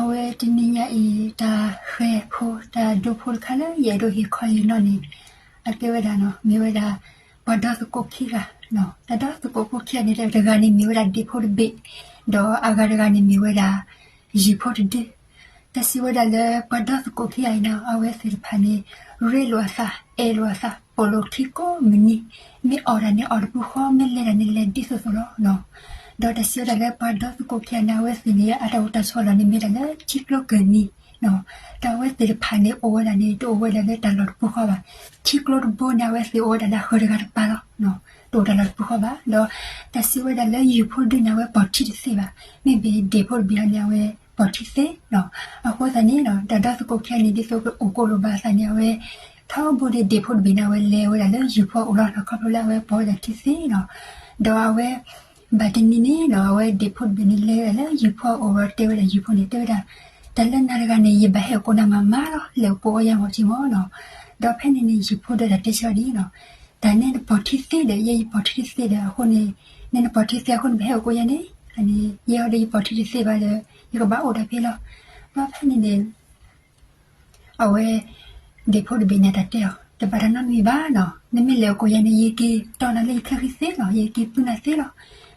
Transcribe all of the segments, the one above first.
အဝဲတနံၤညါအံၤ တၢ်ဃဲၤဖိ တၢ်ဒိဖိတခါလၢယအဲၣ်ဒိးဟ့ၣ်ခီယနီၢ်န့ၣ် အကဲဝဲဒၣ်နီၤ မ့ၢ်ဝဲဒၣ် ပှၤဒီသကိးခံဂၤ, တၢ်ဒီသကိးဖိခံဂၤန့ၣ် တဂၤန့ၣ်မ့ၢ်ဝဲဒၣ်ဒ့ၣ်ဖိတဘ့ၣ်, ဒီးအဂၤတဂၤန့ၣ်မ့ၢ်ဝဲဒၣ် ယုၢ်ဖိတဒု. တၢ်စံးဝဲဒၣ်လၢပှၤဒီသကိးခံဂၤအံၤနီၤ အဝဲသ့ၣ်တဖၣ်န့ၣ် ရ့လိာ်အသး အဲၣ်လိာ်အသး ပိာ်လိာ်ခံကိးမုၢ်နံၤ, မ့ၢ်အီၣ်တၢ်န့ၣ်အီၣ်တပူၤဃီ မ့ၢ်လဲၤတၢ်န့ၣ်လဲၤဒ်သိးသိးလီၤ. ဒီးတၢ်စံးဝဲဒၣ်လၢပှၤဒီသကိးခံဂၤန့ၣ် အဝဲသ့ၣ်န့ၣ် အတၢ်အိၣ်တၢ်ဆိးလီၢ်န့ၣ်မ့ၢ်ဒၣ်လၢထံကျိကၢၢ်နံၤ, ဒီးအဝဲသ့ၣ်တဖၣ်န့ၣ် အိၣ်ဝဲဒၣ်န့ၣ် တအိၣ်ဝဲဒၣ်လၢတၢ်လီၢ်တပူၤဃီဘၣ်. ထံကျိတဘိန့ၣ် အဝဲသ့ၣ်အိၣ်ဝဲဒၣ်လၢအဃၢၤတဂၤတပၤလီၤ. တအိၣ်တၢ်လီၢ်တပူၤဃီဘၣ်. ဒီးတၢ်စံးဝဲဒၣ်လၢယုၢ်ဖိတဒုန့ၣ် အဝဲပိာ်ထံတသ့ဘၣ်. မ့မ့ၢ်ဒ့ၣ်ဖိတဘ့ၣ်အံၤန့ၣ် အဝဲပိာ်ထံသ့လီၤ. အဃိသတးန့ၣ်ဒီး တၢ်ဒီသကိးခံဂၤန့ၣ် ဒ်သိးကအိၣ်ကအိၣ်လိာ်ဘၣ်အသးန့ၣ် အဝဲ ထီဘိန့ၣ် ဒ့ၣ်ဖိတဘ့ၣ်န့ၣ် အဝဲလဲၤဝဲဒၣ်လၢယုၢ်ဖိအအိၣ်လီၤ. ခီဖျိလၢအဝဲပိာ်ဝဲဒၣ်ထံသ့လီၤ. ဒီးအဝဲ ဘၣ်တနံၤန့ၣ်ဒီး အဝဲဒ့ၣ်ဖိတဘ့ၣ်န့ၣ် လဲၤဝဲဒၣ်လၢယုၢ်ဖိအအိၣ်ဒီးတဲဝဲဒၣ်ယုၢ်ဖိန့ၣ် တဲဝဲဒၣ်, တၢ်လၢနၤတဂၤန့ၣ် ယဘၣ်ဟဲအိၣ်ကိးနၤမၤမၤလီၤ. လဲၤအိၣ်ကိးအီယၤမ့ၢ်က့မ့ၢ်နီၤ. ဒီးဖဲန့ၣ်န့ၣ် ယုၢ်ဖိဒီးတၢ်တဲဆၢအီၤဒ်နီၤ, တၢ်နနပိာ်ထံသ့ဒီး ယဲယပိာ်ထံတသ့ဒီး အဃိန့ၣ် နနပိာ်ထံသ့အဃိန့ၣ် ဘၣ်ဟဲအိၣ်ကိးယၤန့ၣ်, ယဲအံၤဒီးယပိာ်ထံတသ့ဘၣ်ဒီး ယကဘၣ်အိၣ်ဒၣ်ဖဲလီၤ. ဒီးဖဲန့ၣ်န့ၣ် အဝဲ ဒ့ၣ်ဖိတဘ့ၣ်န့ၣ်တၢ်တဲအီၤ, တဘၣ်တၢ်နီတမံၤဘၣ်နီၤ, နမ့ၢ်လဲၤအိၣ်ကိးယၤန့ၣ် ယက့ၤတီနၤလၢယချၢဃံသ့လီၤ, ယက့ၤပုနၤသ့လီၤ.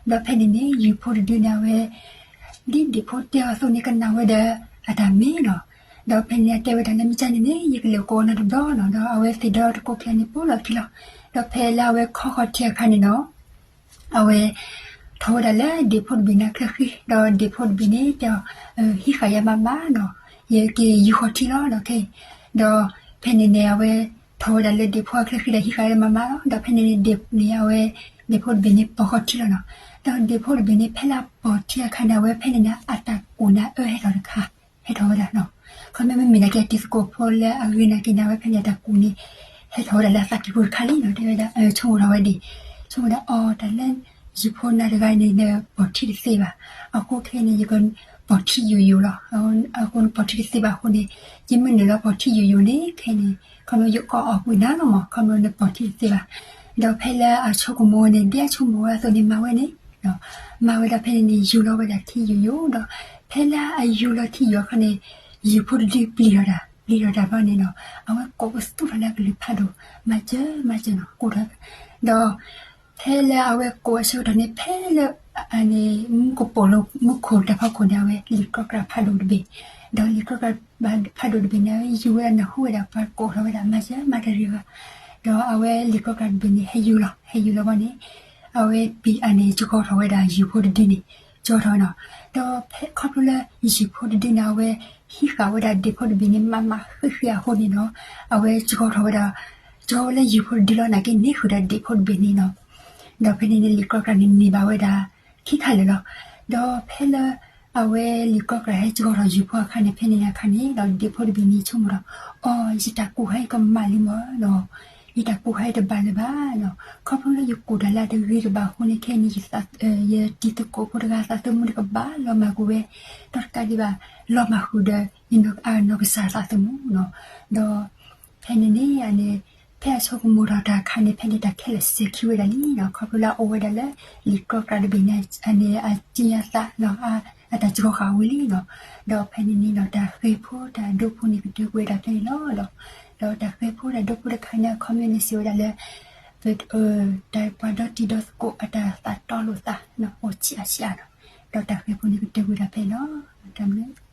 ဒီးဖဲန့ၣ်န့ၣ် ယုၢ်ဖိတဒုန့ၣ် အဝဲ ဒ်ဒ့ၣ်ဖိတဲအီၤအသိးန့ၣ် ကနၣ်ဝဲဒီးအတၢ်မ့ၢ်နီၤ. ဒီးဖဲန့ၣ်အတဲဝဲဒၣ်လၢ မ့ၢ်ကန့ၣ်န့ၣ် ယကလဲၤအိၣ်ကိးနၤတဘျီနီၤ. ဒီးအဝဲသ့ၣ်ဒီသကိးခံဂၤန့ၣ် ပိာ်လီၤခံလီၤ. ဒီးဖဲလၢအဝဲခီဃီၤထံအခါန့ၣ်နီၤ အဝဲ ထီၣ်ဝဲဒၣ်လၢဒ့ၣ်ဖိတဘ့ၣ်န့ၣ်အချၢဃံ, ဒီးဒ့ၣ်ဖိတဘ့ၣ်န့ၣ်တဲအီၤ, ဟံးဃာ်ယၤမၤမၤနီၤ, ယက့ၤယူၤဃီၤထံလီၤနီၤခဲ. ဒီးဖဲန့ၣ်န့ၣ် အဝဲထီၣ်ဝဲဒၣ်လၢဒ့ၣ်ဖိအချၢဃံဒီး ဟံးဃာ်ယၤမၤမၤလီၤ. ဒီးဖဲန့ၣ်န့ၣ် ဒ့ၣ်န့ၣ် အဝဲ ဒ့ၣ်ဖိတဘ့ၣ်န့ၣ် ပိာ်ဃီၤထံလီၤနီၤ. ဒီးဒ့ၣ်ဖိတဘ့ၣ်န့ၣ် ဖဲလၢအပိာ်ထံအခါန့ၣ် အဝဲဖဲန့ၣ်န့ၣ် အတၢ်ကူၣ်န့ၣ်အၢဟဲထီၣ်တခါ ဟဲထီၣ်ဝဲဒၣ်နီၤ. ခီမ့ၢ်မ့မ့ၢ်နာ်က့ တံၤသကိးဖိလၢအဂ့ၤနာ်က့န့ၣ် အဝဲဖဲန့ၣ်အတၢ်ကူၣ်န့ၣ် ဟဲထီၣ်ဝဲဒၣ်လၢအသးကံၢ်ပူၤတခါလံနီၤ. တဲဝဲဒၣ် ဆိကမိၣ်ထီၣ်ဝဲဒၣ်, ဆိကမိၣ်ဒၣ်အီၤ တၢ်လၢ ယုၢ်ဖိနၤတဂၤန့ၣ် နပိာ်ထံတသ့ဘၣ်. အဃိခဲအံၤန့ၣ် ယကပိာ်ထံယိာ်ယိာ်လီၤ. အဃိနပိာ်ထံတသ့ဘၣ်အဃိန့ၣ် ယမ့ၢ်နုာ်လီၤပိာ်ထံယိာ်ယိာ်န့ၣ် ခဲအံၤန့ၣ် ခီဖျိယကအီၣ်ကွံာ်နၤလီၤမး ခီဖျိနပိာ်ထံတသ့ဘၣ်. ဒီးဖဲလၢအဆိကမိၣ်ဝဲန့ၣ် ဒ်အဆိကမိၣ်ဝဲအသိးန့ၣ် မၤဝဲန့ၣ် မၤဝဲဒၣ်ဖဲန့ၣ်န့ၣ် ယူၤလီၤဝဲဒၣ်ထံယိာ်ယိာ်ဒီး ဖဲလၢအယူၤလီၤထံယိာ်အခါန့ၣ် ယုၢ်ဖိတဒုပျံၤထီၣ်တၢ် ပျံၤထီၣ်တၢ်ဘျီန့ၣ်နီၤ အဝဲကိးပသူထီၣ်လၢအကလုၢ်ဖးဒိၣ် မၤစၢၤ မၤစၢၤနီၤ ကိးထီၣ် ဒီး ဖဲလၢအဝဲကိးအဆၢကတီၢ်န့ၣ် ဖဲလၢ အန့ၣ် မူကပိာ်လိၤ မူခိၣ်တၢ်ဖီခိၣ်န့ၣ် အဝဲလံာ်ကြီကြးဖးဒိၣ်တဘ့ၣ်, ဒီးလံာ်ကြီကြးဖးဒိၣ်တဘ့ၣ်န့ၣ် အဝဲယူၤဝဲဒၣ်နၢ်ဟူဝဲဒၣ်ပှၤကိးထီၣ်ဝဲဒၣ် မၤစၢၤမၤတၢ်တဂ့ၤဂ့ၤ, ဒီးအဝဲလံာ်ကြီကြးတဘ့ၣ်န့ၣ် ဟဲယူၤလီၤ ဟဲယူၤလီၤဘၣ်န့ၣ် အဝဲပံၤအန့ၣ် ကကီထီၣ်ဝဲဒၣ်ယုၢ်ဖိတဒုန့ၣ် ကကီထီၣ်ဝဲနီၤ, ဒီးဖဲခီဖျိလၢယုၢ်ဖိတဒုန့ၣ် အဝဲဟံးဃာ်ဝဲဒၣ်ဒ့ၣ်ဖိတဘ့ၣ်န့ၣ် မၤမၤဃံးဃံးအဃိန့ၣ်ဒီး အဝဲကကီထီၣ်ဝဲဒၣ် ကကီဝဲလၢယုၢ်ဖိတဒုလီၤ နာ်က့န့ၢ်ဃုာ်ဒီးဒ့ၣ်ဖိတဘ့ၣ်န့ၣ်နီၤ, ဒီးဖဲန့ၣ်န့ၣ် လံာ်ကြီကြးန့ၣ်န့ၢ်ဘၣ်ဝဲဒၣ် ခံခါလၢာ်လီၤ, ဒီးဖဲလၢ အဝဲလံာ်ကြီကြးဟဲကကီထီၣ်ယုၢ်ဖိအခါန့ၣ် ဖဲန့ၣ်အခါန့ၣ်ဒီး ဒ့ၣ်ဖိတဘ့ၣ်န့ၣ်ဆိကမိၣ်ဒီး အီ ယတၢ်ကူၣ်ဟဲကမၣ်လံမးနီၤ, ယတၢ်ကူၣ်ဟဲတဘၣ်လၢၤဘၣ်နီၤ, ခီဖျိလၢယကူၣ်တၢ်လၢအတဂ့ၤတဘၣ်အဃိန့ၣ် ခဲအံၤန့ၣ် ယတံၤသကိးဖိတဂၤသးသမူန့ၣ်ကဘၣ်လီၤမၢ်ကွံာ်ဝဲ, ဒီးတကးဒံးဘၣ် လီၤမၢ်ဃုာ်ဒီး ယနီၢ်ကစၢ်သးသမူနီၤ, ဒီး ဖဲန့ၣ်န့ၣ်န့ၣ် ဖဲအဆိကမိၣ်ထီၣ်တၢ်အခါန့ၣ် ဖဲန့ၣ်တၢ်ခဲလၢာ်စဲၤခံဝဲဒၣ်လံနီၤ, ခီဖျိလၢအအိၣ်ဝဲဒၣ်လၢ လံာ်ကြီကြးတဘ့ၣ်န့ၣ် အစံၣ်အသးနီၤ အတၢ်စှီၤဃာ်ဝံၤလံနီၤ, ဒီးဖဲန့ၣ်န့ၣ်ဒီး တၢ်ဃဲၤဖိတၢ်ဒိဖိန့ၣ်ကတၢၢ်ကွံာ်ဝဲဒၣ်ဖဲန့ၣ်လီၤဒီး, ဒီးတၢ်ဃဲၤဖိတၢ်ဒိဖိတခါန့ၣ် အခီပညီန့ၣ်စံးဝဲဒၣ်လၢ တၢ်ပှၤဒီတံၤဒီသကိးအတၢ်သးတီလိာ်သး အိၣ်ဆံးအါဆံးအါနီၤ, ဒီးတၢ်ဃဲၤဖိန့ၣ်ကတၢၢ်ကွံာ်ဒၣ်ဖဲန့ၣ်လီၤ, တၢ်ဘျုး